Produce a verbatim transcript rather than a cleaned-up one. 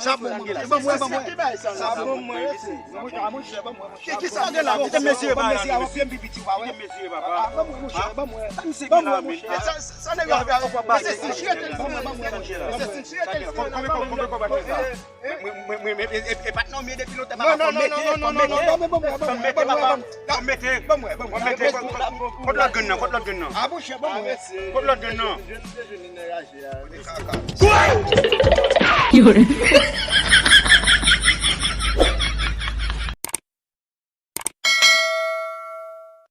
Sa bon, mwen. Ban mwen, ban mwen. Sa bon, mwen. Sa bon, mwen. Ki, ki sa gen la? Kite mesye pa la. Mesye a wè pye m pi piti, pa wè? Kite mesye, papa. Ah, ban mwen, monchè, ban mwen. Sa misye gen la, men? Sa, sa, sa nèg yo ap fè avè w, papa? Mesye, si jete l, ban mwen, ban mwen, monchè. Mesye, si jete l, konbyen, konbyen, konbyen, konbyen sa? Mwen, mwen, mwen, e, e, e pa t nonm ye depi lontan, papa. Fò m mete, fò m mete, fò m mete, papa. Fò m mete, fò m mete, kot, kot, kot lòt grenn nan, kot lòt grenn nan? Ah, monchè, ban mwen. Kot lòt grenn nan? Yo.